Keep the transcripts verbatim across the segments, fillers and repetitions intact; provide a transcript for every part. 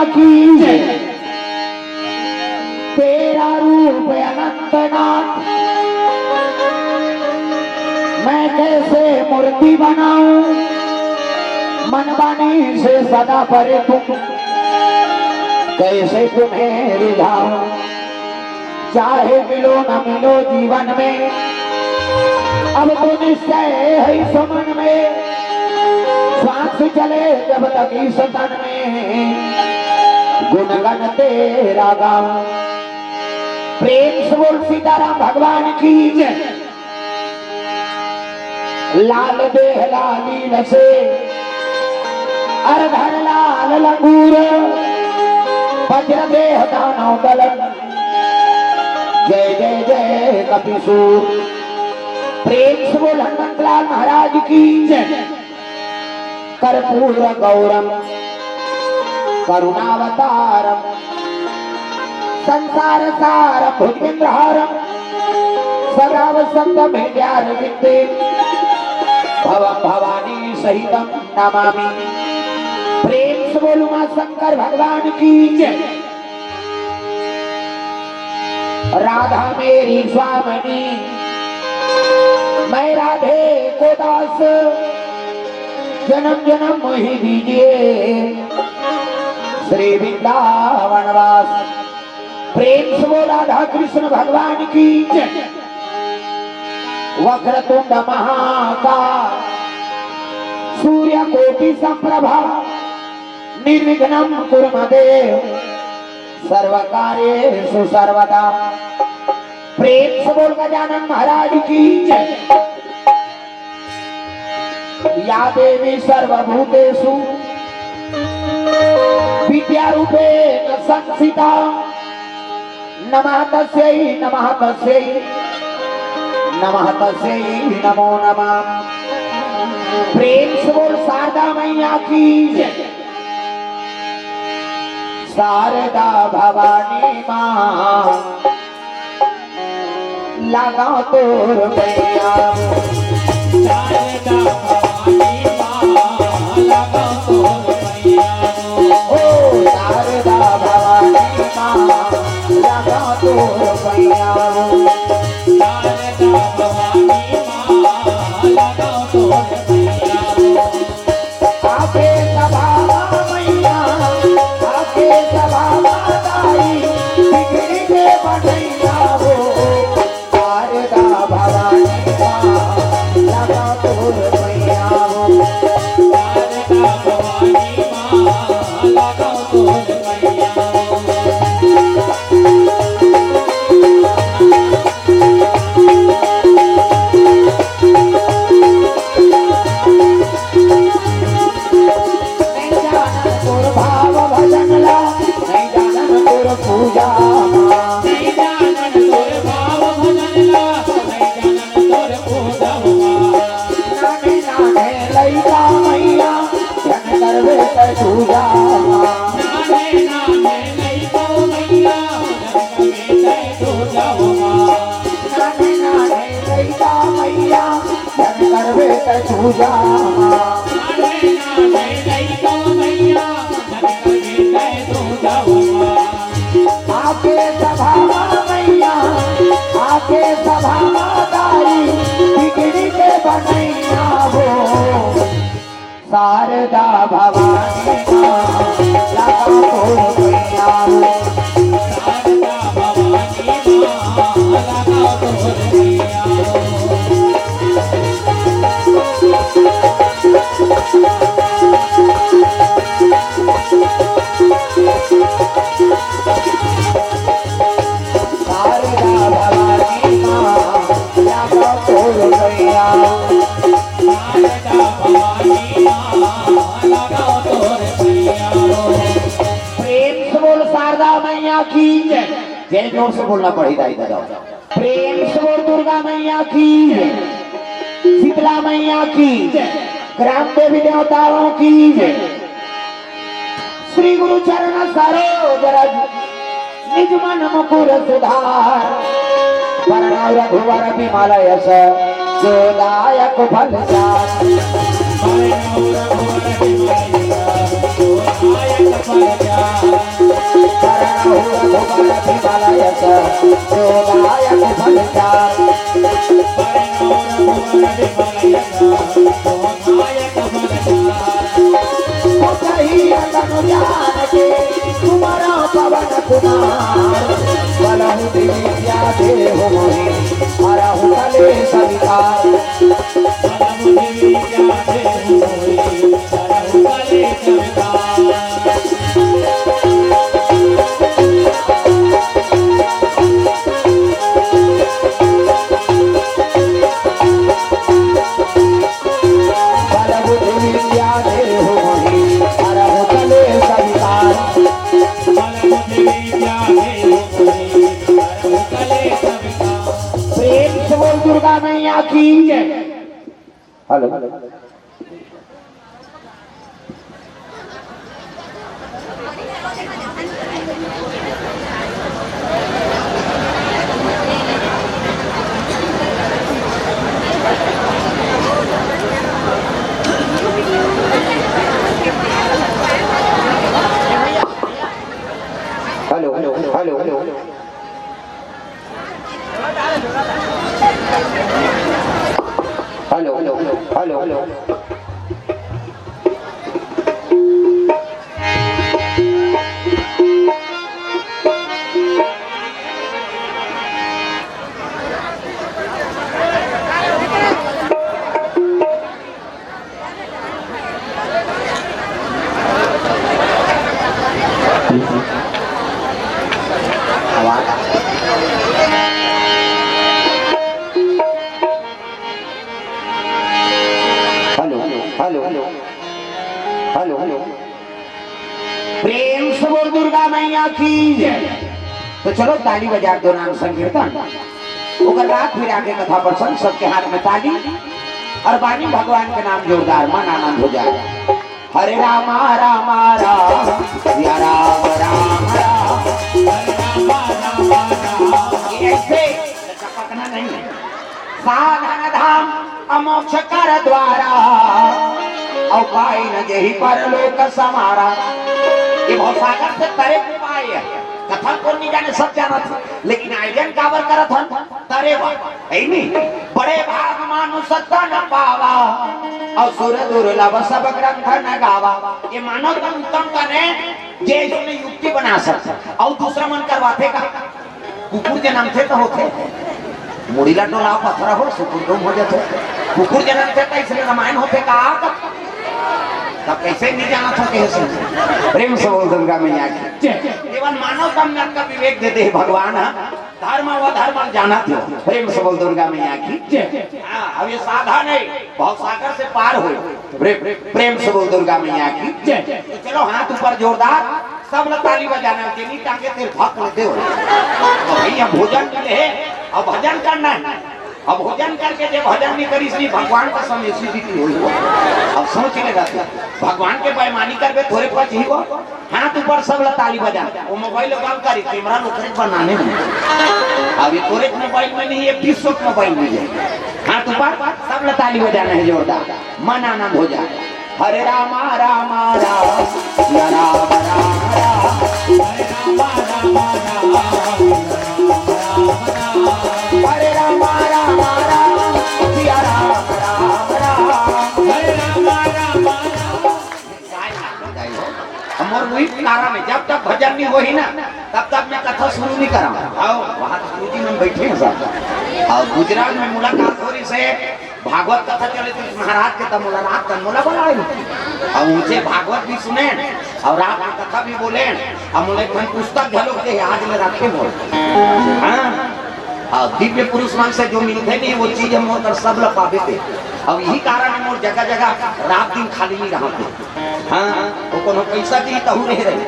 की जय। तेरा रूप अनंतनाथ, मैं कैसे मूर्ति बनाऊं, मन वाणी से सदा परे तुम, कैसे तुम्हें रिझाऊं। चाहे मिलो न मिलो जीवन में, अब तो निश्चय है इस मन में, श्वास चले जब तक इस तन में, गुणगन तेरा गाऊं। प्रेम से बोल सीताराम भगवान की जय। लाल देह लालील से, अर धर लाल लंगूर, वज्र देह दानव दलन, जय जय जय कपिसूर। प्रेम से बोल हनुमंत लाल महाराज की जय। कर्पूर गौरम करुणावतारम संसार सारम भुजगेंद्रहारम सदा वसंतम हृदयारविंदे भवम भवानी सहितम नमामि। प्रेम से बोल उमा शंकर भगवान की जय। राधा मेरी स्वामिनी, मैं राधे को दास, जन्म जन्म मोहि दीजिए श्री वृंदावन वास। प्रेम से बोल राधा कृष्ण भगवान की जय। वक्रतुंड महाकाय, सूर्य कोटि संप्रभा, निर्विघ्नं कुरु मदेव सर्व कार्येषु सर्वदा। प्रेम से बोल गजानन महाराज की जय। या देवी सर्वभूतेषु विद्यारूपेण संस्थिता, नमः तस्यै नमः तस्यै नमः तस्यै नमो नमः। प्रेम से बोल शारदा मैया की जय। शारदा भवानी माँ लगाओ तोर मैया। शारदा भवानी माँ लगाओ तोर मैया। ओ शारदा भवानी माँ लगाओ तोर मैया। शारदा भवानी माँ लगाओ तोर मैया। आके सभा मा मैया, आके सभा मा दाई, बिगड़ी के बनैया हो। शारदा भवानी माँ, लगा तोर मैया हो। शारदा भवानी माँ, लगा तोर मैया हो। नहीं जानन तोर भाव भजन ला, नहीं जानन तोर पूजा मा। नहीं जानन तोर भाव भजन ला, नहीं जानन तोर पूजा मा। नाने नाने लइका मैया, झन करबे तै पूजा मा। नाने नाने लइका मैया, झन करबे तै पूजा मा। नाने नाने लइका मैया, झन करबे तै पूजा मा। आके सभा मा मैया, आके सभा मा दाई, बिगड़ी के बनैया हो। शारदा भवानी माँ, लगा तोर मैया हो। शारदा भवानी माँ, लगा तोर मैया हो। शारदा भवानी माँ, लगा तोर मैया। शारदा भवानी माँ, लगा तोर मैया। प्रेम से बोल शारदा मैया की जय। जय जोर से बोलना पड़ी दाई दादा। प्रेम से बोल दुर्गा मैया की, शीतला मैया की, ग्राम देवी देवताओं की। श्री गुरु चरण सरोज रज, निज मन मुकुर सुधार। वरण रघुवर विमल यश, जो दायक फल चार। वरण रघुवर विमल यश, जो दायक फल चार। पवन कुमार, बलहु दिव्या देहु मोहि, हरहु कलेश विकार। बलबुद्धि विद्या देहु मोहि, हरहु कलेश विकार। प्रेम से बोल दुर्गा मैया की जय। Hello. Hello, hello, hello. Hello, hello, hello. Hello, hello, hello. प्रेम से बोल दुर्गा मैया की जय। तो चलो ताली बजा दो, नाम संकीर्तन। ओकर बाद फिर आगे कथा प्रसंग, सबके हाथ में ताली और बानी भगवान के नाम जोरदार, मन आनंद हो जाए। हरे रामा रामा राम, या राम राम राम, हरे रामा रामा राम। ये ऐसे चपकना नहीं है। साधन धाम अमोक्ष कर द्वारा, अउ पाई न जेहि परलोक समारा। ये भवसागर से तरे के पाए है। कथा कोन नहीं जाने, सब जानत हे, लेकिन आयोजन काबर करत हन? तरे बर, है नी? बड़े भाग मानुष तन पावा, अउ सुर दुर्लभ सब ग्रंथ न गावा। ये मानव तन उत्तम तन हे, जे इसमें युक्ति बना सकता, अउ दूसरा मन करवाथे का? कुकुर जनमथे त होथे, मुड़ी ला डोला पथरा हो, सुकुर डोम हो जाथे। कुकुर जनमथे त इसलिए रामायण होथे का? तब कैसे नहीं जाना था कैसे? प्रेम से बोल दुर्गा मैया की। केवल मानव तन का विवेक दे दे भगवान, हाँ? धर्म व धर्म जाना थे। प्रेम से बोल दुर्गा मैया की। हाँ, अब ये साधन है, भवसागर से पार हो। प्रेम, प्रेम से बोल दुर्गा मैया की। तो चलो हाथ ऊपर जोरदार। सब ला ताली बजाना हे, जेनी टांगे तेल भाग कर देव। तो भैया भोजन मिले हे, अब भजन करना हे। अब भोजन करके जे भजन नहीं करी, इसलिए भगवान का समय इसी रीति होई हो। अब सोच ले रहते, भगवान के बेईमानी करबे, थोरे पच ही हो। हाथ ऊपर, सब ला ताली बजा। वो मोबाइल बंद करी, कैमरा लोकरे बनाने में। अब ये तोरे मोबाइल में नहीं, ये विश्व के मोबाइल में है। हाथ ऊपर, सब ला ताली बजाना हे जोरदार, मन आनंद हो जाए। हरे रामा रामा राम, या राम राम राम, हरे रामा रामा राम, या राम राम राम, हरे रामा रामा राम, या राम राम राम, हरे रामा रामा राम। हमर वही कारण है, जब तक भजन नहीं होही ना, तब तक मैं कथा शुरू नहीं करा। आओ, वहाँ तो गुरुजी मन बैठे हैं सब। और गुजरात में मुलाकात हो रही से, भागवत कथा चले तो महाराज के तब मोला रात तन मोला बुलाए। अब उनसे भागवत भी सुने और रात में कथा भी बोले। अब मोला एक ठन पुस्तक घलो दे, आज ले रखे मोर। हाँ। और दिव्य पुरुष मन से जो मिलते नहीं, वो चीज हम ओकर सब ला पावे थे। अब यही कारण है मोर जगह जगह रात दिन खाली नहीं रहा थे। हाँ, वो कोनो पैसा दी तहु रह रहे,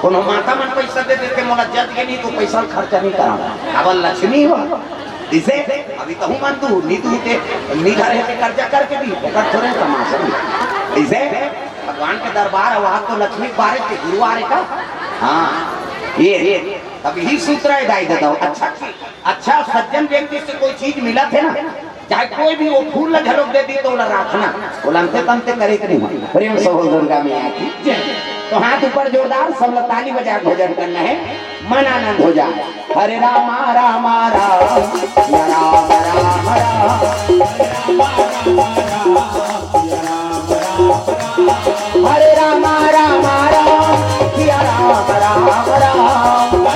कोनो माता मन पैसा दे देते, मोला जद के नहीं तो पैसा खर्चा नहीं करा। अब लक्ष्मी हो, इसे अभी तहु मन तू नी तू ते नी धरे ते कर्जा करके दी, ओकर थोरे तमाशा दी। इसे भगवान के दरबार है, वहाँ तो लक्ष्मी बारे के गुरुवारे का। हाँ, ये, ये, अब यही सूत्र है दाई ददा। अच्छा, अच्छा सज्जन व्यक्ति से कोई चीज मिला थे ना, चाहे कोई भी वो फूल ला झरोक दे दी तो ओला राखना, ओला अंते तंते करे के नहीं हो। प्रेम से बोल दुर्गा मैया की जय। तो हाथ ऊपर जोरदार, सब लोग ताली बजा के भजन करना है, मन आनंद हो जाए। हरे रामा रामा राम, या राम राम राम। हरे रामा रामा राम, या राम राम राम।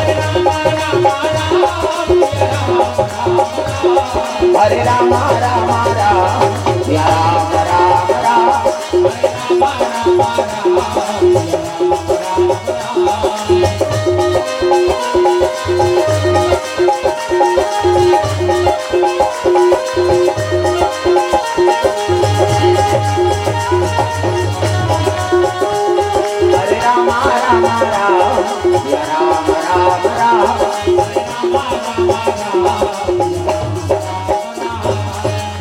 हरे रामा रामा राम, या राम राम राम। हरे रामा रामा राम, या राम राम राम।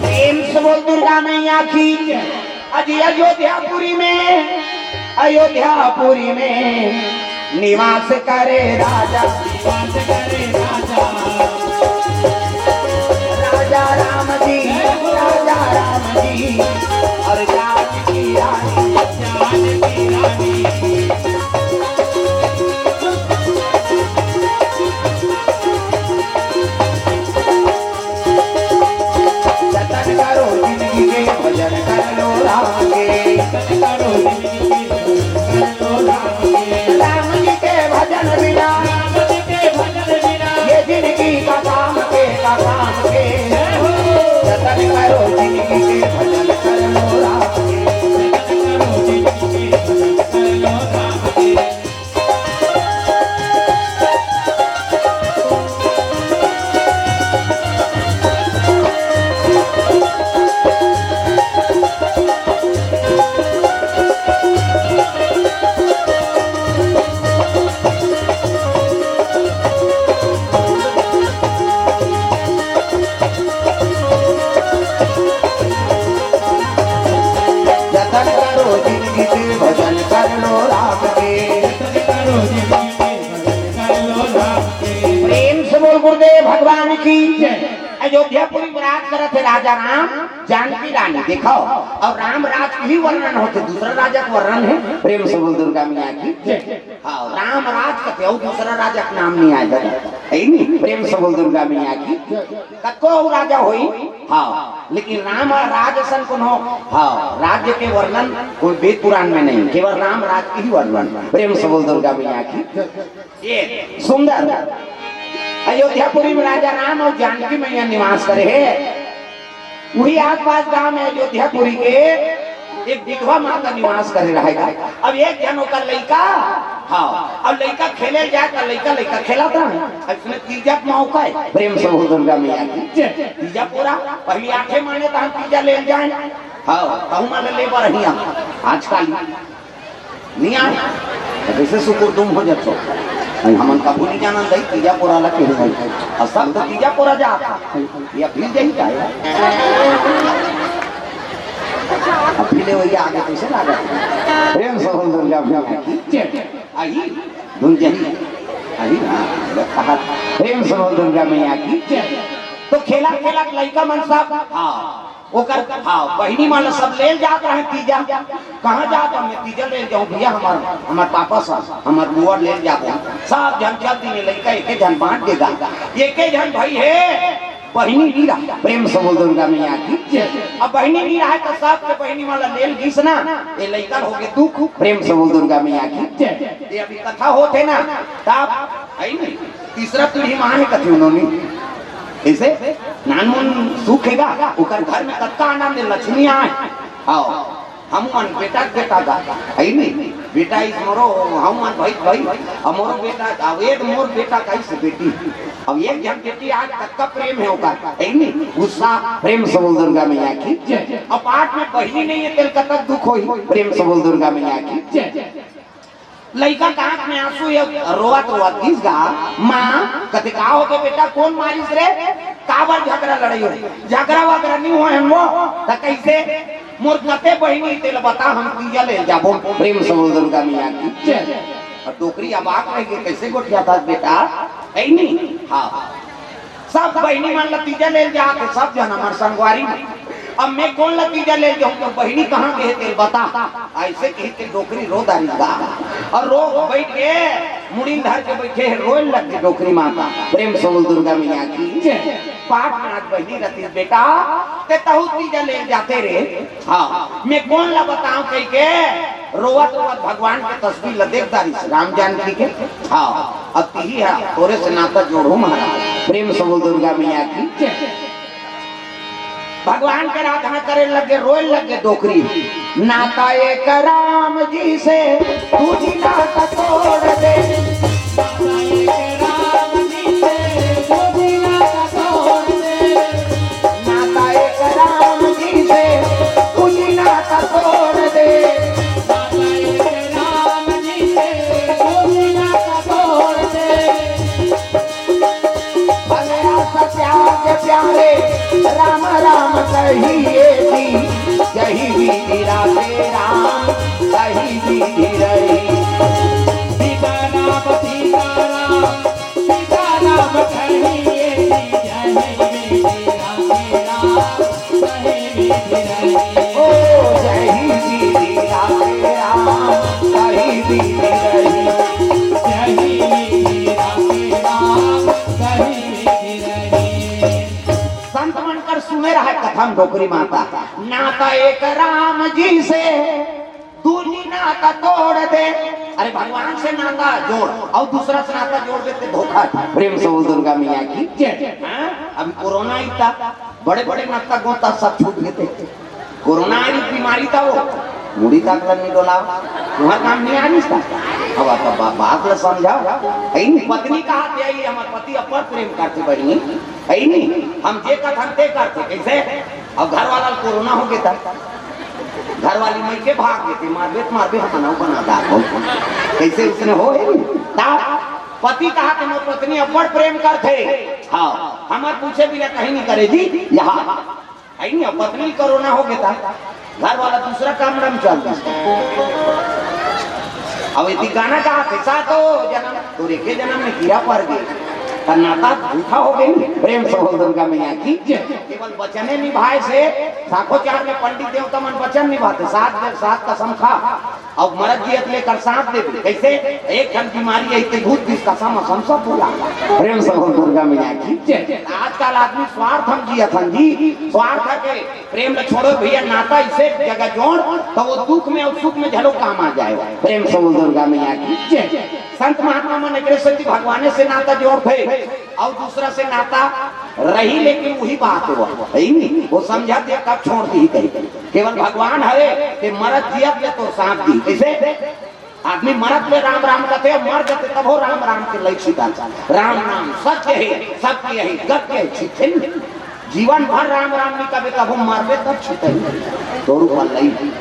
प्रेम से बोल दुर्गा मैया की। अजी अयोध्यापुरी में, अयोध्यापुरी में निवास करे राजा। निवास करे राजा। राजा राम जी, राजा राम जी, और जानकी रानी। जानकी रानी। जतन करो जिंदगी के, भजन कर लो राम के। जतन करो जिंदगी के, भजन कर लो राम के। राम जी के भजन बिना, राम जी के भजन बिना, ये जिंदगी का काम के, का काम के। जय हो। जतन करो जिंदगी के, भजन कर लो राम के। जतन करो जिंदगी के, भजन कर लो राम के। जतन करो जिंदगी के, भजन कर लो राम के। जतन करो जिंदगी के, भजन कर लो राम के। प्रेम से बोल गुरुदेव भगवान की जय। अयोध्यापुरी में राज करत हे राजा राम, जानकी रानी। देखो, और राम राज के ही वर्णन होथे, दूसरा राजा के वर्णन हे। प्रेम से बोल दुर्गा मैया की जय। हाँ, राम राज कथे, अउ दूसरा राजा के नाम नइ आय दादा, हे नी? प्रेम से बोल दुर्गा मैया की। कतको अउ राजा होई, हाँ, लेकिन राम राज असन कोनो, हाँ, राज्य के वर्णन कोई वेद पुराण में नहीं, केवल राम राज के ही वर्णन। प्रेम से बोल दुर्गा मैया की। ये सुंदर अयोध्यापुरी में राजा राम अउ जानकी मैया निवास करे हे। उही आसपास गांव में अयोध्यापुरी के एक विधवा माता निवास करे रहेगा। अब एक झन ओकर लइका, हाँ, अब लइका खेले जाए त लइका, लइका खेलत रहे। अइसने तीजा के मौका हे। प्रेम से बोल दुर्गा मैया की। जय। तीजा पोरा, पहली आठे महीने त हम तीजा ले जाए। हाँ, कहूँ माने ले बर ही हम। आजकल नइ आय, त कइसे सुकुर दुम हो जाथो? हमन कभू नइ जानन दई, तीजा पोरा ला केहे दई। अउ सब तो तीजा पोरा जात हे। ये अभी जाही का हे? अभी ले वही आगे कइसे लागत हे? प्रेम से बोल दुर्गा मैया की। जय। आही, धुन जही। आही, हाँ, बस कहा। प्रेम से बोल दुर्गा मैया की। जय। तो खेला खेला लइका मन सब, हाँ। ओकर, हाँ, बहिनी मन ल सब ले जात रहे तीजा। कहाँ जात हवे? तीजा ले जाहूँ भैया, हमर, हमर पापा सन, हमर बुआ ल ले जाबो। सब झन चल दिने, लइका एके झन बांट देगा। एके झन भाई हे, बहिनी नइ रहा। प्रेम से बोल दुर्गा मैया की। अब बहिनी नइ रहा त सब के बहिनी मन ल ले गिस ना, ए लइका ल होगे दुख। प्रेम से बोल दुर्गा मैया की। ये अभी कथा होत हे ना, तब हे नी, तीसरा पीढ़ी में आए कथे उन्होंने। कइसे? नानमुन सुख हे गा, ओकर घर में कतका आनंद हे, लक्ष्मी आए। हाँ, हमन बेटा के बेटा गा, हे नी? बेटा इस मोरो, हमन भाई, भाई, अउ मोरो बेटा, अब एक मोर बेटा कइसे बेटी? अब एक झन बेटी आज कतका प्रेम हे ओकर, हे नी? गुस्सा, प्रेम से बोल दुर्गा मैया की। जय। अब पाठ में बहिनी नइ हे, तेला कतक दुख होही, प्रेम से बोल दुर्गा मैया की। जय। लइका के आंख में आंसू हे, रोवत रोवत गिस गा। माँ कथे, "का होगे बेटा, कोन मारिस रे? काबर झगरा लड़ई होय?" "झगरा वगरा नइ होय हे वो।" "त कइसे?" "मोर कते बहिनी तेला बता, हम तीजा ले जाबो।" प्रेम से बोल दुर्गा मैया की। जय। अउ डोकरी अबाक रहिगे, कइसे गोठियाथस बेटा? हे नी? हाँ। सब बहिनी मन ल तीजा ले जात हे, सब झन हमर संगवारी मन। अब मैं कोन ला तीजा ले जाहूं, तो बहिनी कहां गे हे तेला बता। अइसे कहिके डोकरी रो डारिस गा। अउ रो बइठ के, मुड़ी ल धर के बइठे हे, रोए लग गे डोकरी माता। प्रेम से बोल दुर्गा मैया की जय। पाट नाथ बहिनी रतिस, बेटा, ते तहू तीजा ले जाते रे। हां, मैं कोन ला बतावं कहिके रोवत रोवत भगवान के तस्वीर ला देख डारिस, राम जानकी के। हां, अब तिही हा, तोरे से नाता जोड़हूं महाराज। प्रेम से बोल दुर्गा मैया की जय। भगवान के आराधना करे लगे, रोए लगे डोकरी। नाता एक राम जी से, दूजी नाता तोड़ दे। नाता एक राम जी से, दूजी नाता तोड़ दे। नाता एक राम जी से, दूजी नाता तोड़ दे। नाता एक राम जी से, दूजी नाता तोड़ दे। भले आप प्यार के प्यारे राम राम कहिए जी, यही विधि राधे राम, यही विधि रही। सीताराम, सीताराम, सीताराम कहिए जी, यही विधि राधे राम, यही विधि रही। ओ यही विधि राधे राम, यही विधि रही। यही विधि राधे राम, यही विधि रही। संत मन कर सुने रहय कथा म डोकरी माता, नाता एक राम जी से, दूजी नाता तोड़ दे। अरे भगवान से नाता जोड़ अउ दूसरा से नाता जोड़ दे ते धोखा हे। प्रेम से बोल दुर्गा मैया की जय। हां? अभी कोरोना अइस ता, बड़े-बड़े नाता गोता सब छूट गे ते। कोरोना आय रहिस बीमारी ता वो, मुड़ी तक ल नइ डोलाव, तुम्हर काम नइ आनिस ता। अब आप बा-, बात ल समझव, हे नहीं? पत्नी कहाथे, "हमर पति अब्बड़ प्रेम करथे बहिनी।" हे नहीं, हम जे कथन ते करथे, कइसे? अब घर वाला ल कोरोना हो गे ता, घर वाली मइके भाग गे ते, मारबे त मारबे, हमन अउ बना डारबो। कइसे उसने हो हे नहीं? ता पति कहाथे, "मोर पत्नी अब्बड़ प्रेम करथे।" हां, हमर पूछे बिना कहीं नइ करे जी, यहां। हे नहीं, अब पत्नी ल कोरोना हो गे ता, घर वाला दूसरा काम म चल दिस। अब एती गाना गाथे, "सातो जनम तोर एके जनम में कीरा पर गे।" त नाता झूठा हो गे नहीं। प्रेम से बोल दुर्गा मैया की जय। केवल बचने निभाय से साखोचार में पंडित देवता मन बचन निभाथे, "सात, सात कसम खा, अउ मरत जियत ले एकर साथ देबे।" कइसे? एक ठन बीमारी अइस ते भूत दिस, कसम असम सब बोला। प्रेम से बोल दुर्गा मैया की जय। आजकल आदमी स्वार्थ म जियत हन जी, स्वार्थ के प्रेम ल छोड़ो भइया, नाता अइसे जगह जोड़, त वो दुख में अउ सुख में घलो काम आ जाय। प्रेम से बोल दुर्गा मैया की जय। संत महात्मा मन एकरे सेती भगवाने से नाता जोड़थे, अउ दूसरा से नाता रही, लेकिन उही बात हे वो, हे नहीं? वो समझा दे कब छोड़ दिही कहीं। केवल भगवान हरे, ते मरत जियत ले तोर साथ दिही। कइसे? आदमी मरत ले राम राम कथे, मर जाथे तभो राम राम के लई छिता। राम नाम सत्य हे, सबके यही गत्य हे, छिते नहीं। जीवन भर राम राम नइ कबे, तभो मरबे तब छिते नहीं। तोर ऊपर लई,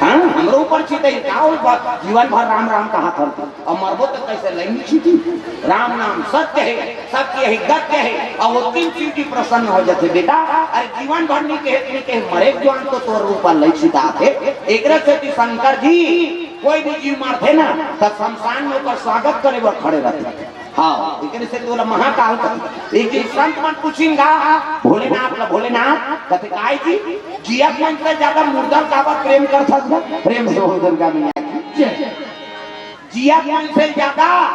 हां, हमरो ऊपर छिते ही, का हो बा-, जीवन भर राम राम कहत हन, अउ मरबो त कइसे लई नइ छिती? राम नाम सत्य हे, सबके यही गत्य हे, अउ वो तीन चीज भी प्रसन्न हो जाथे बेटा। अरे जीवन भर नइ कहे, नइ कहे, मरे के जुआन तो तोर ऊपर लई छिताथे। एकरे सेती शंकर जी कोई भी जीव मरथे ना, त शमशान में ओकर स्वागत करे बर खड़े रहथे। हां, एकरे से तोला महाकाल कथे। एक दिन संत मन पूछिन गा, "भोलेनाथ ला, भोलेनाथ," कथे, "काय जी, जियत मन से ज्यादा मुर्दा ल काबर प्रेम करथस गा?" प्रेम से बोल दुर्गा मैया की जय। जियत मन से ज्यादा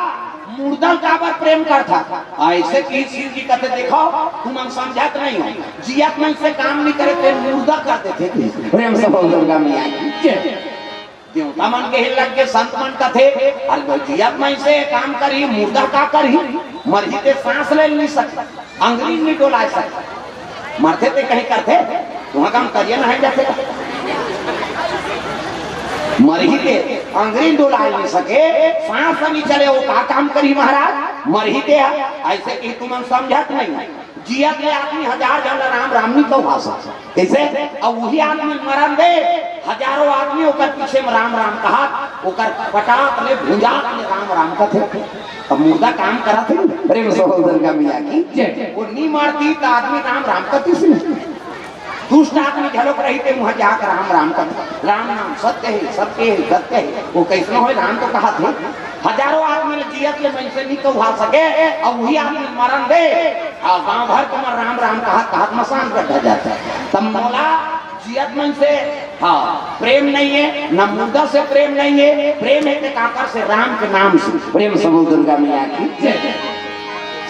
मुर्दा ल काबर प्रेम करथस? अइसे कहिस शिव जी कथे, "देखव, तुमन समझत नइ हव, जियत मन से काम नइ करे ते मुर्दा कर देथे।" प्रेम से बोल दुर्गा मैया की जय। देवता मन कहे लग गे, संत मन कथे, "अरे भाई, जियत मन से काम करही, मुर्दा का करही? मरही ते सांस ले नइ सके, अंगरी नइ डोलाय सके। मरथे ते कहीं करथे, तुहां काम करिया नहाय जाथे। मरही ते अंगरी डोलाय नइ सके, सांस नइ चले, वो का काम करही महाराज? मरही ते ह।" अइसे कहिस तुमन समझत नइ हव। जियत ले आदमी हजार झन ला राम राम नइ कहा सकय। कइसे? अउ उही आदमी मरन दे, हजारों आदमी ओकर पीछे में राम राम कहत, ओकर पटात ले भुंजात ले राम राम कथे। त मुर्दा काम करत हे। प्रेम से बोल दुर्गा मैया की जय। वो नइ मरतिस त आदमी राम राम कहितिस नहीं। दुष्ट आदमी घलोक रहिथे, उहां जाके राम राम कथे। राम नाम सत्य हे, सबके हे, गत्य हे। वो कइसनो होय, राम तो कहत हे। हजारों आदमी ल जियत ले मइनसे नइ कहा सके, अउ उही आदमी मरन दे, अउ गांव भर के मन राम राम कहत कहत मसान गड्ढा जाथे। तब मोला जियत मन से, हाँ, प्रेम नहीं है, न मुर्दा से प्रेम नहीं है, प्रेम है ते काकर से? राम के नाम से। प्रेम से बोल दुर्गा मैया की जय।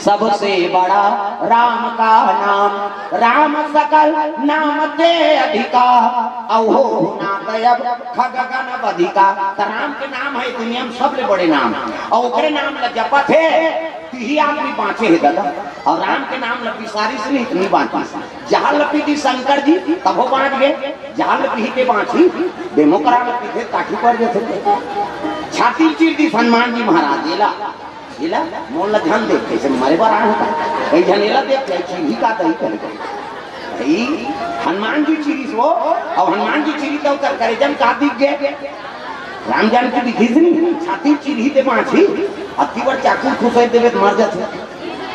सबसे बड़ा राम का नाम, राम सकल नाम ते अधिका, अहो नातयब खगगन बधिका। त राम के नाम है दुनिया में सबले बड़े नाम, अउ ओकरे नाम ल जपत हे, तिही आदमी बाँचे हे दादा। अउ राम के नाम ल बिसारिस नहीं, त नहीं बाँचिस। जहाँ ल पीथे शंकर जी, तभो बाँच गे। जहाँ ल पीथे बाँची, डेमोकरा ल पीथे, काठी पर जथे। छाती चीर दिस हनुमान जी महाराज, एला, एला, मोन ल झन देख, कइसे मरे बर आए होता। कहीं झन एला देख, कहीं चीर ही का दही कहीं। भाई, हनुमान जी चीरिस वो, अउ हनुमान जी चीरी त ओकर करेजा म का दिख गे? राम जानकी दिखिस नहीं, छाती चीरही ते बाँचही, अतकी बड़ चाकू खुसर देबे त मर जाथे।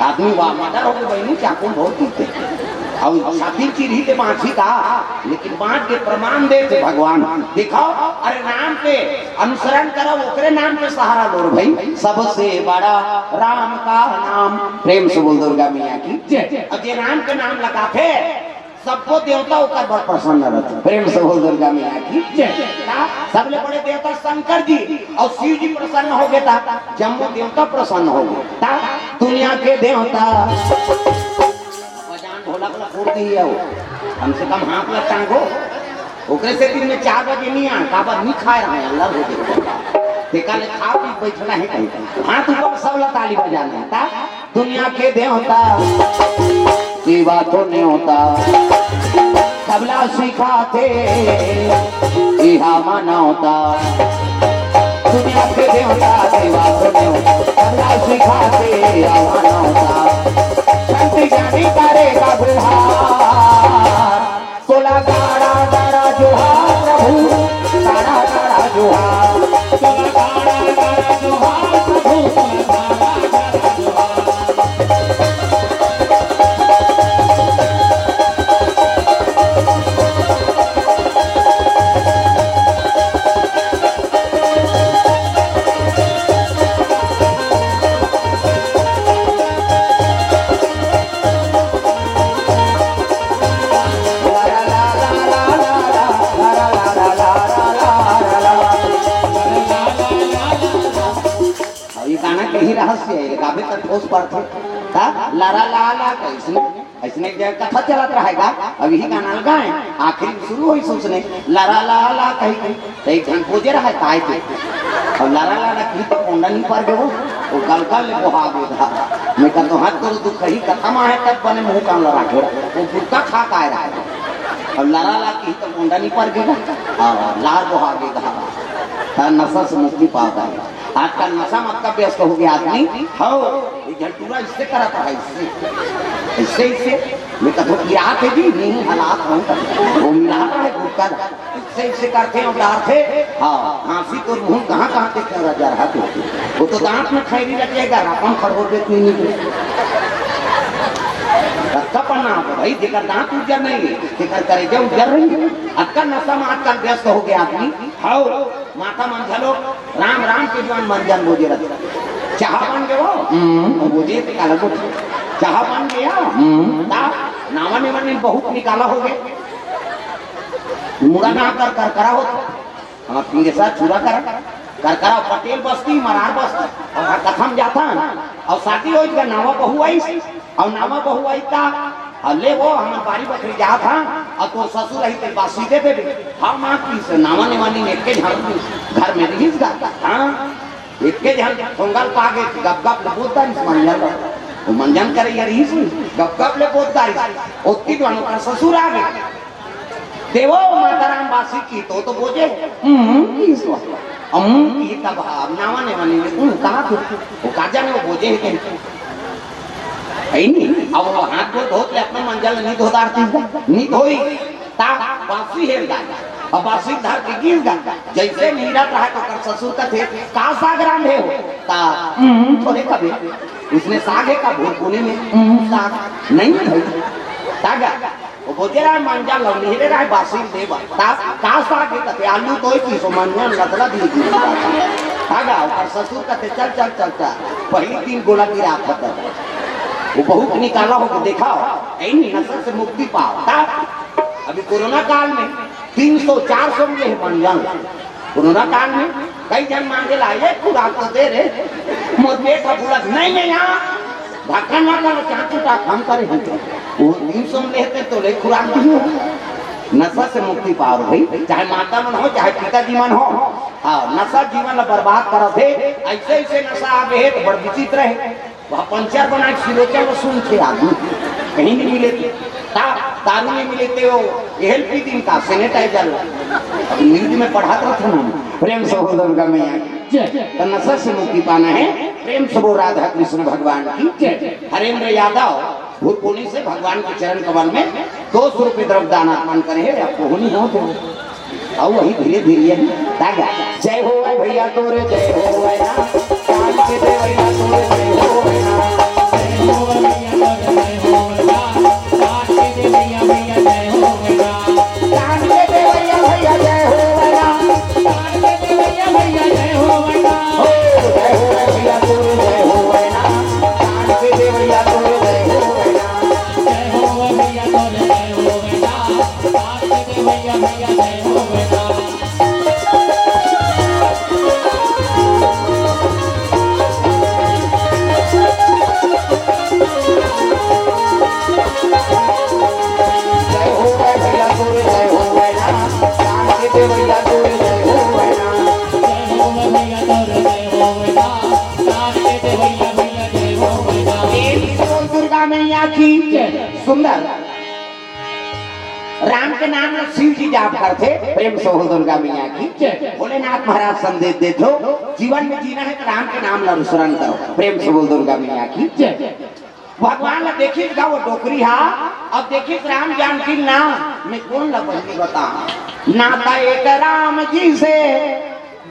आदमी वाह, मर्डर होगे बहिनी, चाकू बहुत दिखथे। अउ छाती चीरही ते बाँचही का, लेकिन बाँच के प्रमाण देथे भगवान। दिखाओ, अरे राम के अनुसरण करो, ओकरे नाम के सहारा लो रे भाई। सबसे बड़ा राम का नाम। प्रेम से बोल दुर्गा मैया की जय। अब जे राम के नाम लगाथे, सबको देवता ओकर बर प्रसन्न रहथे। प्रेम से बोल दुर्गा मैया की जय। का? सबले बड़े देवता शंकर जी अउ शिव जी प्रसन्न होगे ता, जम्मो देवता प्रसन्न होगे ता, दुनिया के देवता। भगवान भोला को फोड़ दी है वो। कम से कम हाथ ल टांगो। ओकरे से दिन में चार बजे नहीं आ, काबर नहीं खाए रहे, अल्लाह हो गए। देखा ले खा पी बैठना है कहीं। हाथ ऊपर, सब ला ताली बजाना है। ता दुनिया के देवता, सेवा तो न्योता, सबला सिखाथे, इहा मानवता। दुनिया के देवता, सेवा तो न्योता, सबला सिखाथे, इहा मानवता। संत ज्ञानी करेगा गुहार, तोला गाड़ा गाड़ा जोहार प्रभु, गाड़ा गाड़ा जोहार। तोला गाड़ा गाड़ा जोहार प्रभु, तोला गाड़ा गाड़ा जोहार। अब ये गाना के ही रहस्य है, गाबे त ठोस पड़थे। का? लारा ला ला कैसे? अइसने एक जगह कथा चलत रहे गा, अब यही गाना ल गाए, आखिरी में शुरू होइस उसने, लारा ला ला कही कही, त एक झन बोजे रहे ताय के, अउ लारा ला ला कही त कोंडा नहीं पर गे वो, वो गलगल ले बोहा गे गा। मैं कहत हँव, "हाथ तोर दुख कही कथा म आहे, तब बने मुँह कान ल राखे रहा।" वो गुटखा खा के आए रहे, अउ लारा ला कही त कोंडा नहीं पर गे गा, अउ लार बोहा गे गा। त नशा से मुक्ति पावत हे। आजकल नशा म अतका व्यस्त हो गया आदमी, हव, एक झन टूरा इससे करत रहा, इससे, इससे, इससे। मैं कहत हँव, "गिरात हे जी?" "नहीं, हलात हँव।" वो मिलात रहे गुटखा ला। इससे, इससे करथे अउ डारथे। हाँ, हाँसी तोर मुँह कहाँ, कहाँ देखे रह जा रहा तू। वो तो दाँत में खैरी रचेगा, रकम खड़ोर देत नहीं निकले। रस्ता पन्ना हो भाई, जेकर दाँत उज्जर नहीं है, तेकर करेजा उज्जर रही। अतका नशा म आजकल व्यस्त हो गया आदमी। हव, माता मन घलो राम राम के जुवान मंजन बोजे रथे। चाहा बन गे वो? हम्म। अउ बोजे ते काला बोलथे। चाहा बन गया? हम्म। ता नावा नेवानी बहुत निकाला हो गए। मुड़ा ना कर कर करा हो। हाँ, पीरे सा चूरा कर। कर करा पटेल बस्ती, मरार बस्ती। अउ हर कथा म जाथन। अउ शादी होइस गा, नावा बहू आइस। अउ नावा बहू आई ता, अउ ले वो हमन बारी बखरी जात हन, अउ तोर ससुर रही ते बासी दे देबे। हाँ माँ की से नावा नेवानी एके झन घर में रहिस गा। हाँ, एके झन सोंगल पागे गप गप ले बोलता नहीं समझ जाता। वो मंजन करे या रहिस नहीं, गप गप ले बोलता रहिस। ओतकी दुआन ओकर ससुर आ गे। देवो माता राम बासी की तो, तो बोजे। हम्म, की सो। अम्म की तब अब नावा नेवानी में, हम्म, कहाँ तू? वो का जाने वो बोजे है कहीं। है नहीं? अब वो हाथ गोड़ धोत ले अपना मंजन नहीं धोदारती, नहीं धोई। ता बासी हेर गा। अब बासी धर के गिर गा। जैसे नीरत रहा तो कर ससुर कथे, "का साग रांधे हो?" ता, "हम्म, थोड़े कभी।" उसने साग है का भुरकुनी में? "हम्म, साग नहीं भाई।" ता गा। वो बोजे रहा, "मंजन लव निहरे रहा, बासी देवा।" ता, "का साग है?" कथे, "आलू तो ही पीसो, मंजन लतला दी दी।" ता गा, ओकर ससुर कथे, "चल, चल, चल, चल।" पहली तीन गोला गिरा खत्म। वो बहुत निकाला हो के देखा हो, ऐनी नशा से मुक्ति पाओ। ता, अभी कोरोना काल में तीन सौ चार सौ में ये बन जाऊं। कोरोना काल में कई झन मांगे ला, "ये खुराक तो दे रे, मोर पेट ह फूलत नहीं है यहाँ।" धक्का ना कर, चाकू टा हम करे हैं तो। वो तीन सौ में लेते तो ले खुराक दी हो। नशा से मुक्ति पाओ भाई, चाहे माता मन हो, चाहे पिताजी मन हो। हाँ, नशा जीवन ला बर्बाद करत हे। ऐसे ऐसे नशा आ गए हे तो बड़ विचित्र है। वह पंचर बना के सिलोचन ला सुन के आदमी कहीं नहीं मिले थे। ता-, दारू नहीं मिले थे, वो एल पी दिन का सैनिटाइजर। अब न्यूज में पढ़ात रहता ना। प्रेम से बोल दुर्गा मैया की जय। तो नशा से मुक्ति पाना है। प्रेम से बोल राधा कृष्ण भगवान की जय। हरेंद्र यादव भूतपुनी से भगवान के चरण कमल में दो सौ रुपये द्रव्य दान अर्पण करे हैं। आपको होनी हो तो आओ वही धीरे धीरे यही तागा। जय हो भाई भैया तोरे, जय हो भाई ना। कान के दे भैया तोरे, जय हो भाई ना। जय हो भाई भैया तोरे, जय हो भाई ना। कान के दे भैया, भैया, जय हो भाई ना। कान के दे भैया, भैया, जय हो भाई ना। कान के दे भैया, भैया, जय हो भाई ना। हो, जय हो भाई भैया तोरे, जय हो भाई ना। कान के दे भैया तोरे, जय हो भाई ना। जय हो भाई भैया तोरे, जय हो भाई ना। कान के दे भैया, भैया, जय हो भाई ना। जय हो भाई भैया तोरे, जय हो भाई ना। कान के दे भैया तोरे, जय हो भाई ना। जय हो भाई भैया तोरे, जय हो भाई ना। कान के दे भैया, भैया, जय हो भाई ना। प्रेम से बोल दुर्गा मैया की जय। सुंदर राम के नाम में शिव जी जाप करथे। प्रेम से बोल दुर्गा मैया की जय। भोलेनाथ महाराज संदेश देथो, जीवन में जीना है तो राम के नाम ला अनुसरण करो। प्रेम से बोल दुर्गा मैया की जय। भगवान ला देखिस गा वो डोकरी हा, अब देखिस राम जानकी ना, मैं कोन ला बहिनी बताओं। नाता एक राम जी से,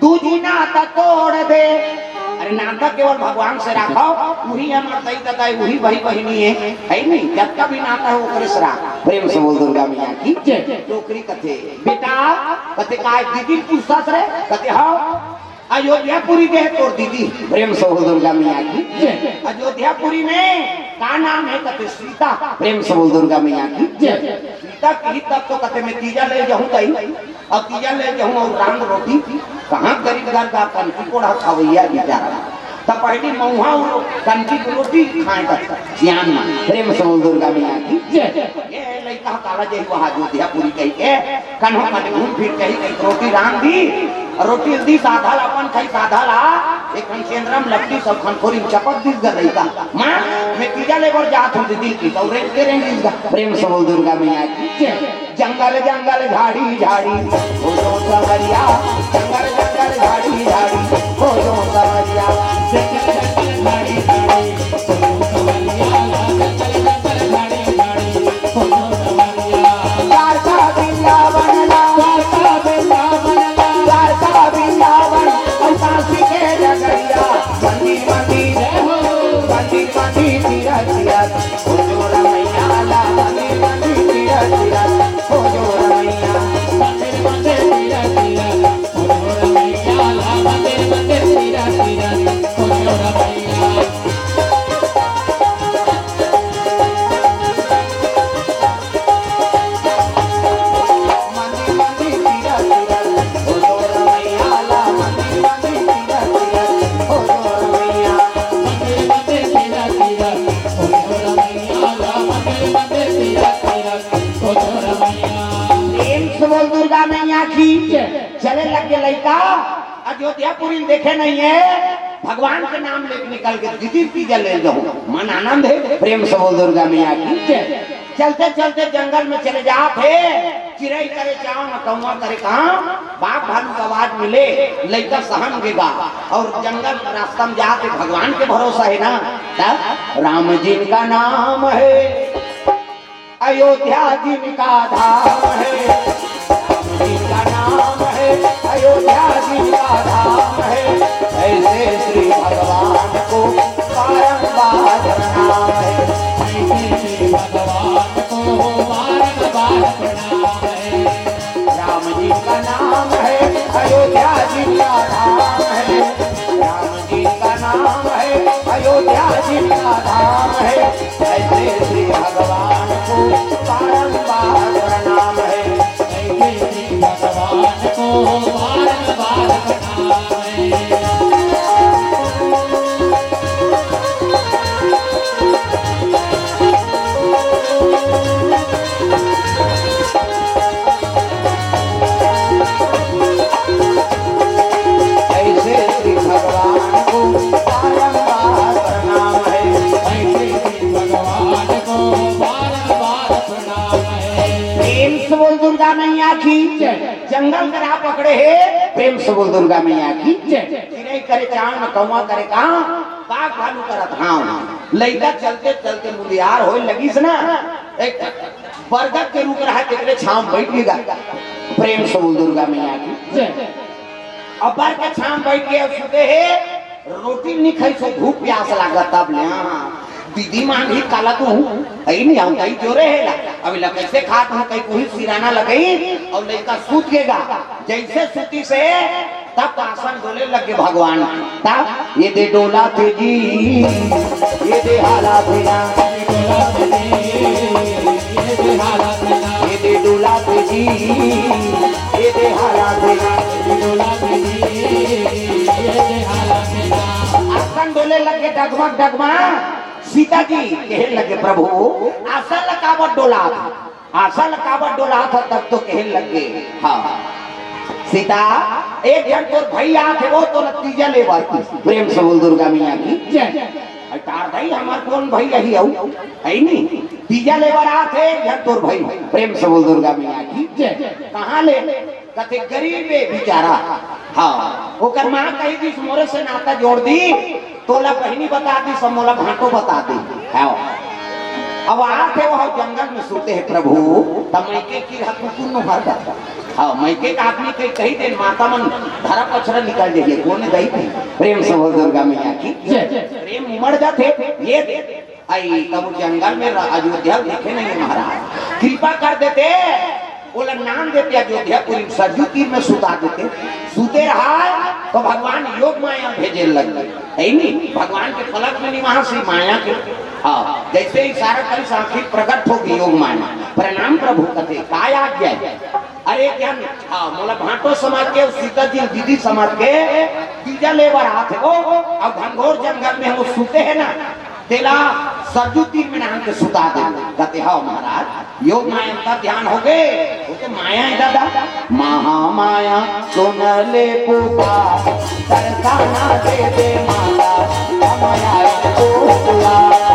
दूजी नाता तोड़ दे। अरे नाता केवल भगवान से राखो, वही हमर दई ददाई, वही भाई बहिनी है, है नहीं? जब का भी नाता है ओकरे से राख। प्रेम से बोल दुर्गा मैया की जय। डोकरी कथे, "बेटा," कथे, "काय दीदी पूछता रे?" कथे, "हाँ।" अयोध्यापुरी के है तोर दीदी। प्रेम से बोल दुर्गा मैया की जय। अयोध्यापुरी में का नाम है? कथे सीता। प्रेम से बोल दुर्गा मैया की जय। सीता की तब तो कथे मैं तीजा ले जाऊं तई, अब तीजा ले जाऊं और रांध रोटी। कहाँ गरीब घर का कनकी कोढ़ा खवैया बेचारा। तब पहली मऊहा और कनकी की रोटी खाए तक ज्ञान में। प्रेम से बोल दुर्गा मैया की जय। ये लइका काला जही वहाँ अयोध्यापुरी कही के कन्हो कन घूम फिर कही के रोटी रांध दी, रोटी दी साधा ला अपन खाई साधा ला, एक खन सेंदरा म लपटी सब खन खोरी चपक दिस गा लइका। माँ, मैं तीजा ले बर जात हूँ दीदी की, तो रेंग के रेंग दिस गा। प्रेम से बोल दुर्गा मैया की। जंगल जंगल झाड़ी झाड़ी, हो जो सवरिया, जंगल जंगल झाड़ी झाड़ी, हो जो सवरिया। जंगल जंगल झाड़ी झाड़ी, हो जो सवरिया, जंगल जंगल झाड़ी झाड़ी, हो जो सवरिया। द्वारका वृंदावन ला, द्वारका वृंदावन ला, द्वारका वृंदावन और काशी के नगरिया। मंदिर मंदिर जय हो, मंदिर मंदिर तीरथ तीरथ, हो जो रमैया ला। मंदिर मंदिर तीरथ तीरथ, हो जो रमैया। मंदिर मंदिर तीरथ तीरथ, हो जो रमैया ला। मंदिर मंदिर तीरथ तीरथ, हो जो रमैया। प्रेम से बोल दुर्गा मैया की। चले लग के लइका अयोध्यापुरी देखे नहीं है, भगवान के नाम लेके निकल के दीदी तीजा ले जाऊं, मन आनंद है। प्रेम से बोल दुर्गा मैया की। चलते चलते जंगल में चले जात हे, चिरई करे चाव न कौआ करे काम, बाघ भालू का आवाज मिले, लइका सहम गे गा। और जंगल रास्ता में जात हे, भगवान के भरोसा है ना, तब राम जिनका नाम है, अयोध्या जिनका धाम है। राम जी का नाम है, अयोध्या जी का धाम है। ऐसे श्री भगवान को बारंबार प्रणाम है। ऐसे श्री भगवान को बारंबार प्रणाम है। राम जी का नाम है, अयोध्या जी का धाम है। राम जी का नाम है, अयोध्या जी का धाम है। ऐसे श्री भगवान को बारंबार प्रणाम है। की जय। जंगल करा पकड़े हे, प्रेम से बोल दुर्गा मैया की जय। चिरई करे चांव, कौवा करे कांव, बाघ भालू करत हांव। लइका चलते चलते मुंदियार होय लगिस ना, एक बरगद के रूख रहा, तेकरे छांव बइठ गे गा। प्रेम से बोल दुर्गा मैया की जय। अब बरगद के छांव बइठ गे अउ सुते हे, रोटी नी खाइस, भूख प्यास लागत तब ले। हाँ, दीदी मांगी काला तू, अई नी, हम कहीं जोरे हे ला। अब इला कैसे खात हूँ, कहीं कोई सिराना लगई, अउ लइका सूत गे गा। जैसे सूतिस हे, तब आसन डोले लगे भगवान। तब ये दे डोलाथे जी, ये दे हालाथे ना, ये दे डोलाथे जी, ये दे हालाथे ना। आसन डोले लगे डगमग डगमग। सीता जी कहे लगे, प्रभु, आसन ला काबर डोलात? आसन ला काबर डोलात ह? तब तो कहे लगे, हाँ सीता, एक झन तोर भई आत हे, वो तोला तीजा ले बर। प्रेम से बोल दुर्गा मैया की जय। अरे तार भई, हमर कोन भई अही अउ, हे नी? तीजा ले बर आत हे एक झन तोर भई। प्रेम से बोल दुर्गा मैया की जय। कहाँ ले? कथे गरीब हे बिचारा। हाँ, ओकर माँ कही दिस, मोरे से नाता जोड़ दी, तोला बहिनी बता दिस, मोला भांटो बता दी। हाँ। अब आत हे, वो जंगल में सूते हे प्रभु, त मइके किरहा कुकुर नु हर जाता। हाँ, मइके का आदमी कही, कही दे, माता मन धरा पछरा निकल जाइए, कोन दई थी? प्रेम से बोल दुर्गा मैया की जय। प्रेम उमड़ जाथे, ये दे। आई तब जंगल में रा-, अयोध्या देखे नहीं महाराज, कृपा कर देते, ओला नाम देते अयोध्यापुरी, सरजू तीर में सुता देते। सुते रहा तो भगवान योग माया भेजे लग गए, है नी? भगवान के पलक में निवास ही माया के। हाँ, जैसे इशारा करी, आखिर प्रकट होगी योग माया। प्रणाम प्रभु कथे, काय आज्ञा है? अरे ज्ञान, हाँ, मोला भांटो समझ के, सीता जी दीदी समझ के, तीजा ले बर आत हे वो, अब घनघोर जंगल में वो सुते हे ना, तेला सरजू तीर में नाम के सुता दे। कहते, "हाँ महाराज, योग माया का ध्यान हो गए, वो तो माया है दादा।" महामाया सुन ले पुकार, दर्शना दे दे माता, हम आए तो दुआर।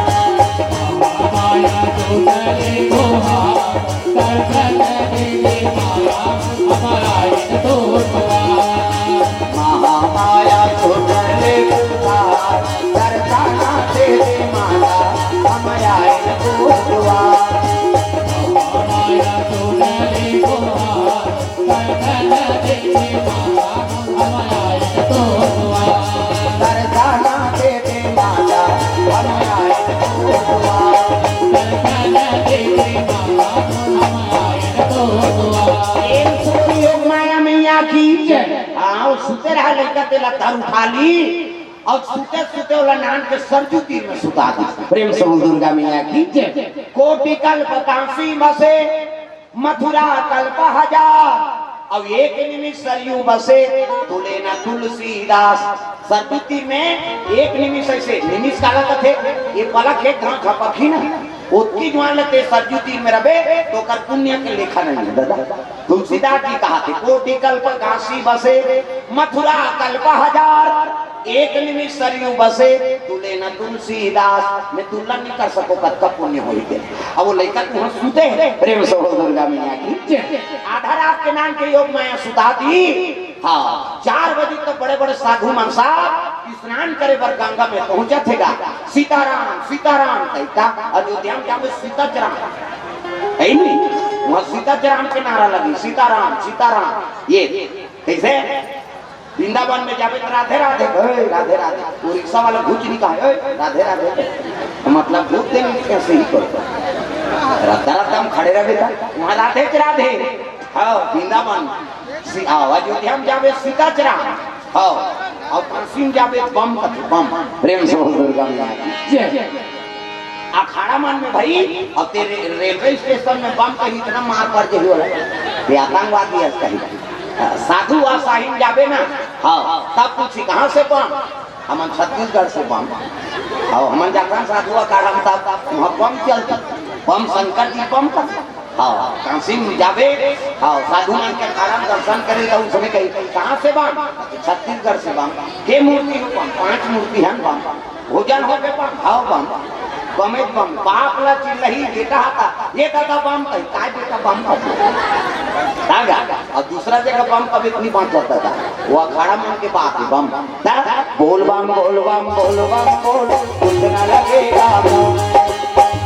महामाया सुन ले पुकार, दर्शन दे दे माता, हम आए तो दुआर। महामाया सुन ले पुकार, दर्शना दे दे माता, हम आए तो दुआर। महामाया सुन ले पुकार, दर्शन दे दे माता, हम आए तो दुआर। दर्शना दे दे माता, हम आए तो दुआर। दर्शन दे दे माता, हम आए तो दुआर। प्रेम से बोलिए माया मैया की जय। हाँ, वो सुते रहा लइका, तेला धर उठा ली। अउ सुते सुते ओला नान के सरजू तीर में सुता दी। प्रेम से बोल दुर्गा मैया की जय। कोटि कल्प काशी बसे, मथुरा कल्प हजार, अउ एक निमिष सरयू बसे, तुले न तुलसीदास। सरजू तीर में एक निमिष, ऐसे निमिष काला कथे, ये पलक एक घाव झपकही ना, ओतकी जुवार ले ते सरजू तीर में रबे, तो ओकर पुण्य के लेखा नहीं है दादा। तुलसीदास जी कहा थे, "कोटि कल्प काशी बसे, मथुरा कल्प हजार, एक निमिष सरयू बसे, तुले न तुलसीदास।" मैं तुलना नहीं कर सको कतका पुण्य होही के। अब वो लइका तुहर सुते हे, प्रेम से बोल दुर्गा मैया की। आधा रात के नान के योग माया सुता दी। हाँ, चार बजे तक बड़े बड़े साधु मन साहब स्नान करे बर गंगा में पहुंचत हे गा। सीताराम, सीताराम कहिता, अयोध्या में जाबे सीता चराम, है नी? वहाँ सीता चराम के नारा लगी, सीताराम, सीताराम। ये कैसे? वृंदावन में जाबे तो राधे राधे, "ओए, राधे राधे।" वो रिक्शा वाला भूत नहीं कहा, "ओए, राधे राधे।" मतलब भूत देने कैसे ही करता। रद्दा रद्दा में खड़े रहे बेटा, वहाँ राधे के राधे। हाँ, वृंदावन, सी-, हाँ, अयोध्या में जाबे सीता चराम। हाँ, अउ काशी में जाबे बम कथे, बम। प्रेम से बोल दुर्गा मैया की। जय। अखाड़ा मन में भाई, अब तेरे रेलवे स्टेशन में बम कहीं इतना मार पड़ जाही वाला, ये आतंकवादी है कहीं। साधु वा साहिन जाबे ना, हाँ, तब पूछी, "कहाँ से बम?" "हमन छत्तीसगढ़ से बम।" "अउ हमन जाथन साधु अखाड़ा में, तब वहाँ बम चलता, बम शंकर जी बम कर।" हाँ, काशी में जाबे, हाँ, साधु मन के अखाड़ा में दर्शन करे, तो उसने कही, "कहाँ से बम?" "छत्तीसगढ़ से बम।" "के मूर्ति हो बम?" "पांच मूर्ति हन बम।" "भोजन हो गए बम?" "हाँ बम।" बमे बम, बाप ला चिल्लही बेटा हा ता, "ये दादा बम कही, काय बेटा बम कही?" दादा, अब दूसरा जगह बम कभी इतनी बात करता था, वो अखाड़ा मन के बात है, बम। ता, बोल बम, बोल बम, बोल बम, बोल, कुछ ना लगेगा बम।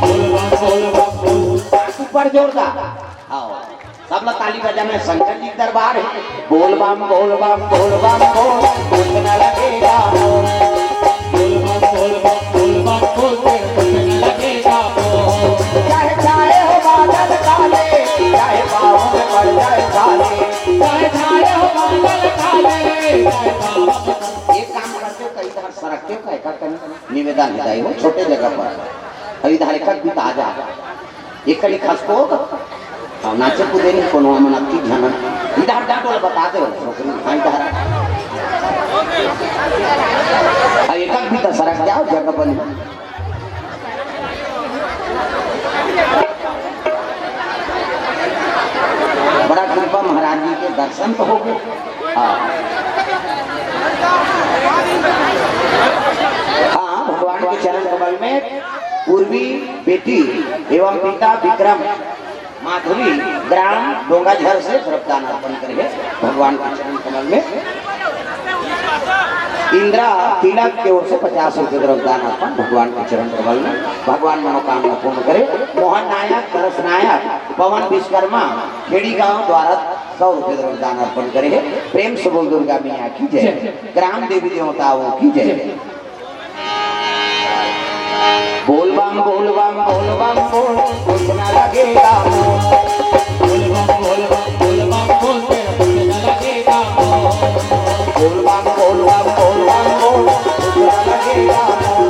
बोल बम, बोल बम, बोल। ऊपर जोरदार। हाँ, सबला ताली बजाना है, शंकर जी के दरबार है। बोल बम, बोल बम, बोल बम, बोल, कुछ न लगेगा। बोल बम, बोल बम, बोल बम, बोल, तेरे कुछ न लगेगा। चाहे छाए हो बादल काले, चाहे पाँव में पड़ जाए छाले। चाहे छाए हो बादल काले, चाहे पाँव में पड़। एक काम करते हो, कहीं इधर सरकते हो, का एकर कहीं निवेदन है, दाई हो, छोटे जगह पर। अभी इधर एक भी ताजा। एक कली खसको, हाँ, नाचे कूदे नहीं कोनो, हमन अति झनन। इधर डांट वाला बता दे, छोकरी, हाँ, इधर। हाँ, एक भी तो सरक जाओ, जगह बनी। बड़ा कृपा महाराज जी के दर्शन तो हो गए। हाँ। हाँ, भगवान के चरण कमल में पूर्वी बेटी एवं पिता विक्रम माधुरी ग्राम डोंगाझर से द्रव्यदान अर्पण करे हे भगवान के चरण कमल में। इंदिरा तिलक के ओर से पचास रुपये द्रव्यदान अर्पण भगवान के चरण कमल में। भगवान मनोकामना पूर्ण करे। मोहन नायक, दरस नायक, पवन विश्वकर्मा, खेड़ी गांव द्वारा सौ रुपये द्रव्यदान अर्पण करे हे। प्रेम से बोल दुर्गा मैया की जय। ग्राम देवी देवताओं की जय। बोल बम, बोल बम, बोल बम, बोल, कुछ ना लगेगा मोल। बोल बम, बोल बम, बोल बम, बोल, तेरा कुछ ना लगेगा मोल। बोल बम, बोल बम, बोल बम, बोल, कुछ ना लगेगा मोल।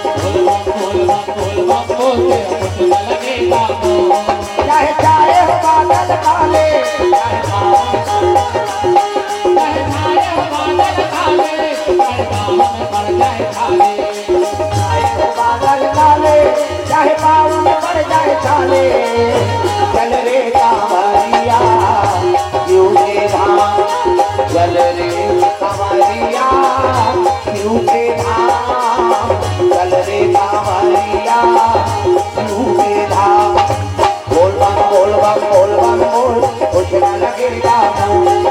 बोल बम, बोल बम, बोल बम, बोल, तेरा कुछ ना लगेगा मोल। चाहे छाए हो बादल काले, चाहे छाए हो बादल काले, चाहे पाँव में पड़ जाए छाले। चाहे हो बादल काले, चाहे पाँव में पड़ जाए छाले। चल रे कांवरिया, शिव के धाम। चल रे कांवरिया, शिव के धाम। चल रे कांवरिया, शिव के धाम। बोल बम, बोल बम, बोल बम, बोल, कुछ ना लगेगा मोल।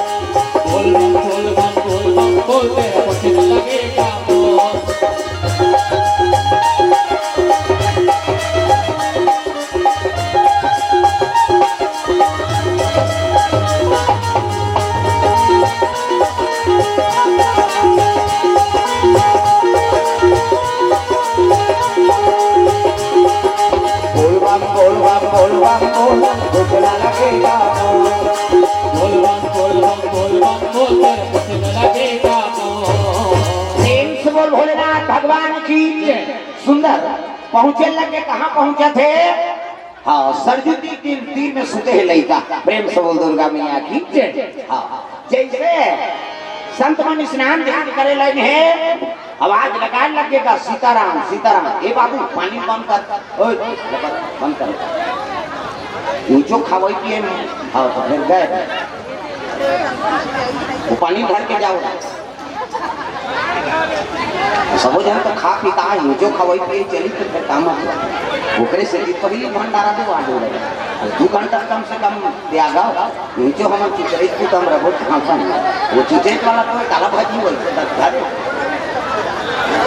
बोल बम, बोल बम, बोल बम, बोल, तेरा कुछ ना लगेगा मोल। बोल बम, बोल बम, बोल बम, बोल, कुछ ना लगेगा मोल। बोल बम, बोल बम, बोल बम, बोल, कुछ ना लगेगा मोल। प्रेम से बोल भोलेनाथ भगवान की। सुंदर पहुंचे लगे, कहाँ पहुंचा थे? हाँ, सरजू तीर, तीर, तीर में सुते हे लइका। प्रेम से बोल दुर्गा मैया की जय। हाँ, जैसे संत मन स्नान ध्यान करे लगे हे, आवाज लगाए लगेगा, "सीताराम, सीताराम।" ए बाबू, पानी बंद कर। ओए, बंद कर। यूं जो खवई पिए में, हाँ, तो फिर गए। वो पानी भर के जाओ। सबो झन तो खा पी के आए, जो खवई पिए चली, तो फिर काम है। ओकरे से भी पहले भंडारा दे, वहाँ दे रहे। दू घंटा कम से कम त्यागा। ये जो हमन चुचरित को तो हम रहो कहाँ से? वो चुचरित वाला तो काला भाजी वही से दस घर।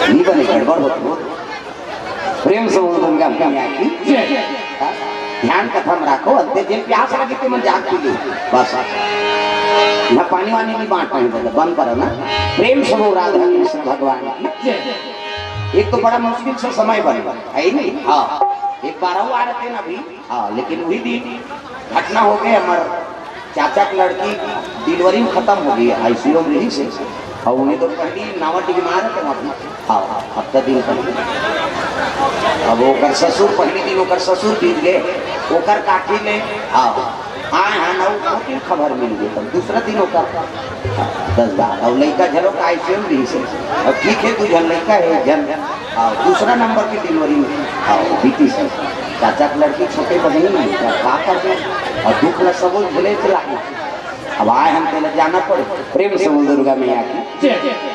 नहीं बने, गड़बड़ होत, होत। प्रेम से बोल दुर्गा मैया की जय। हाँ? ध्यान कथा में राखो, अंते जेन प्यास लगे ते मन जाके पी ले। बस। यहाँ पानी वानी नहीं बांट रहे, बोले, बंद करो ना। प्रेम से बोल राधा कृष्ण भगवान की जय। एक तो बड़ा मुश्किल से समय बने, है ही नहीं? हाँ। एक बार और आ रहे थे ना अभी, हाँ, लेकिन वही दिन घटना हो गई, हमार चाचा के लड़की डिलीवरी में खत्म हो गई, आईसीयू में रही से। और उन्हें तो पहली नावा टिक मारे थे वहाँ, हाँ, हफ्ता दिन पहले। अब ओकर ससुर, पहली दिन ओकर ससुर बीत गए, ओकर काकी ने, हाँ, आए हैं ना, वो दिन खबर मिल गई, तब दूसरा दिन ओकर, हाँ, दस बार, और लड़का झलो का आईसीयू में रही से। अब ठीक है, दू झन लड़का है, एक झन, हाँ, दूसरा नंबर की डिलीवरी में, हाँ, बीती से। चाचा के लड़की छोटे बहन नहीं, क्या, का कर दे? और दुख ला सबो झेले चला। अब आए हम तेला जाना पड़े। प्रेम से बोल दुर्गा मैया की जय।